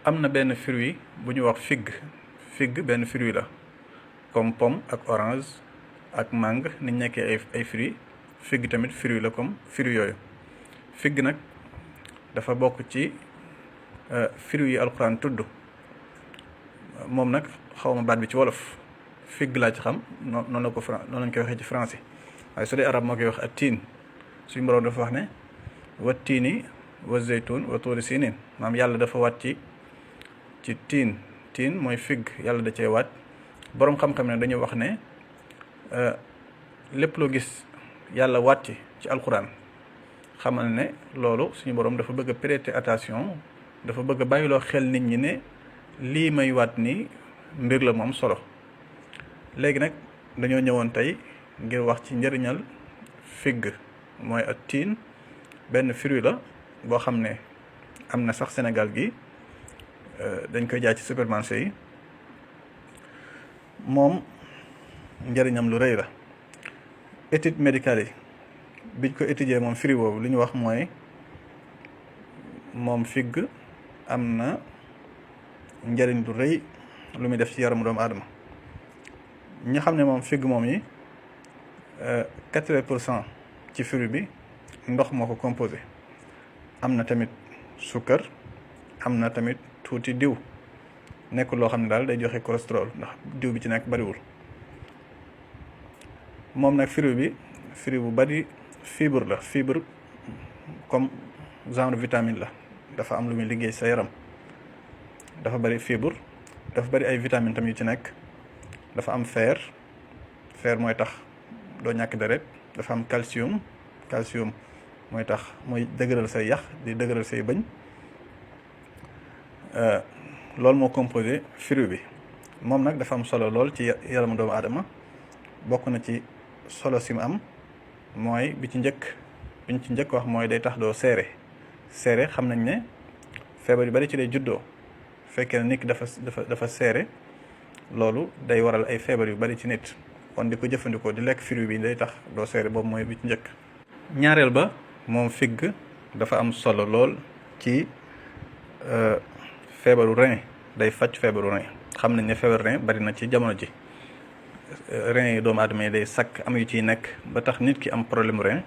am na benn fruit bu ñu wax figue benn fruit la comme pomme ak orange ak mangue ni ñu nekkee ay fruits figue tamit fruit la comme fruit yooyu. figue nag dafa bokk ci fruit yi alxuraan tudd moom nag xawma baat bi ci wolof figue laa ci xam noonu la ko noonu lañ koy waxee ci français waaye su dee arab moo koy wax ak tiin suñu borom dafa wax ne wa tiini wa zeytun wa tuuri sinin maam yàlla dafa waat ci tiin mooy figue yàlla da cee waat boroom xam-xam ne dañu wax ne lépp loo gis yàlla waat ci alxuraan xamal ne loolu suñu borom dafa bëgg a prêter attention dafa bëgg a bàyyiloo xel nit ñi ne lii may waat ni mbir la moom solo. léegi nag dañoo ñëwoon tey ngir wax ci njëriñal figue mooy ak tiin benn fruit la boo xam ne am na sax Sénégal gi dañ koy jaay ci supermarché yi moom njëriñam lu rëy la. étude médicale yi biñ ko étudier moom fruit boobu li ñu wax mooy moom figue am na njëriñ lu rëy lu muy def ci yaramu doomu aadama. ñi xam ne moom figue moom yi 80% ci fruit bi ndox moo ko composé am na tamit sukkar am na tamit tuuti diw nekkul loo xam ne daal day joxe cholestérol ndax diw bi ci nekk bariwul. moom nag fruit bu bari fibre la fibre comme genre vitamine la dafa am lu muy liggéey sa yaram dafa bari fibre dafa bari ay vitamine tam yu ci nekk dafa am fer mooy tax doo ñàkk deret dafa am calcium mooy tax mooy dëgëral say yax di dëgëral say bëñ loolu moo composé fruit bi. moom nag dafa am solo lool ci yaramu doomu aadama bokk na ci solo si mu am mooy biñ ci njëkk wax mooy day tax doo seere xam nañ ne feebar yu bari ci lay juddoo fekkee ne nit ki dafa seere loolu day waral ay feebar yu bari ci nit kon di ko jëfandikoo di lekk fruit bi day tax doo seere boobu mooy bi ci njëkk. ñaareel ba moom figue dafa am solo lool ci feebaru rein day faj feebaru rein xam nañ ne feebaru rein bari na ci jamono ji. rein yi doomu aadama yi day sakk am yu ciy nekk ba tax nit ki am problème rein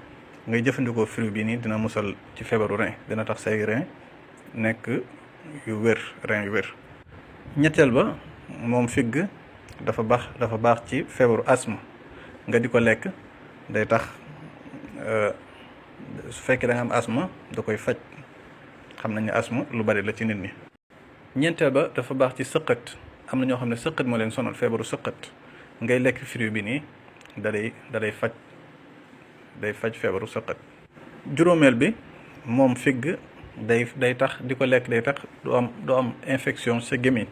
ngay jëfandikoo fruit bi nii dina musal ci feebaru rein dina tax say rein nekk yu wér rein yu wér. ñetteel ba moom figue dafa baax ci feebaru asthme nga di ko lekk day tax su fekkee da nga am asthme da koy faj xam nañ ne asthme lu bari la ci nit ñi. ñeenteel ba dafa baax ci sëqët am na ñoo xam ne sëqët moo leen sonal feebaru sëqët ngay lekk fruit bi nii day faj feebaru sëqët. juróomeel bi moom figue day tax di ko lekk day tax doo am infection sa gémmiñ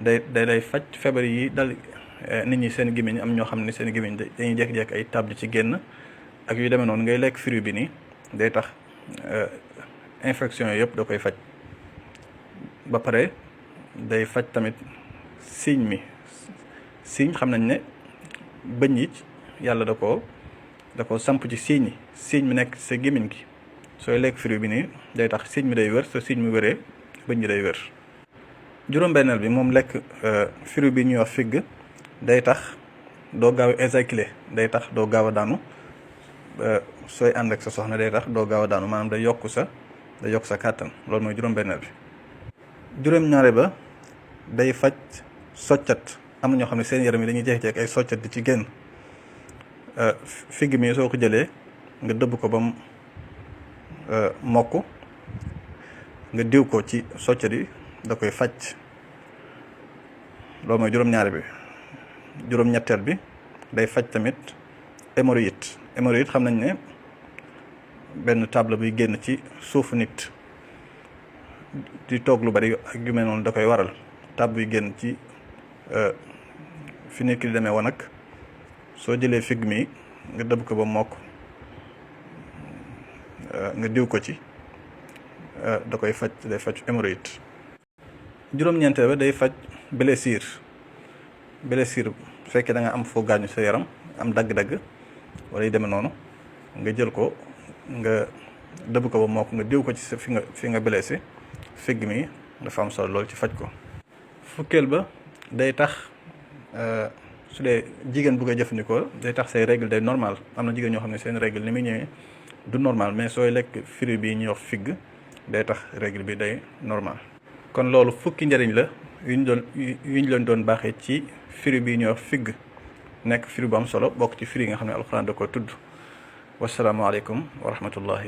day faj feebar yi dal nit ñi seen gémmiñ am ñoo xam ne seen gémmiñ dañuy jékki-jékki ay table ci génn ak yu demee noonu ngay lekk fruit bi nii day tax infection yëpp da koy faj ba pare day faj tamit siiñ xam nañ ne bëñ yi yàlla da ko samp ci siiñ mi nekk sa gémmiñ gi sooy lekk fruit bi nii day tax siiñ mi day wér sa siiñ mi wéree bëñ yi day wér. juróom-benneel bi moom lekk fruit bi ñuy wax figue day tax doo gaaw a éjaculer day tax doo gaaw a daanu sooy ànd ak sa soxna day tax doo gaaw a daanu maanaam day yokk sa kàttan loolu mooy juróom-benneel bi. juróom-ñaare ba day faj soccat am na ñoo xam ne seen yaram yi dañuy jékki-jékki ay soccat di ci génn figue mi soo ko jëlee nga dëbb ko ba mu mokk nga diw ko ci soccat yi da koy faj loolu mooy juróom-ñaare bi. juróom-ñetteel bi day faj tamit hémorroïde xam nañ ne benn table buy génn ci suufu nit di toog lu bari ak yu mel noonu da koy waral table buy génn ci fi nit ki di demee woon ak soo jëlee figue mi nga dëbb ko ba mokk nga diw ko ci da koy faj day faj hémorroïde. juróom-ñeenteel ba day faj blessure bu fekkee da nga am foo gaañu sa yaram am dagg-dagg wala yu demee noonu nga jël ko nga dëbb ko ba mokk nga diw ko ci sa fi nga blessé figue mi dafa am solo lool ci faj ko. fukkeel ba day tax su dee jigéen bu koy jëfandikoo day tax say règle day normal. am na jigéen ñoo xam ne seen règle ni muy ñëwee du normal, mais sooy lekk fruit bi ñuy wax figue day tax règle bi day normal. kon loolu fukki njëriñ la yu ñu leen doon baaxee ci fruit bi ñuy wax figue, nekk fruit bu am solo bokk ci fruit yi nga xam ne alxuraan da ko tudd. wasalaamaaleykum wa rahmatullahi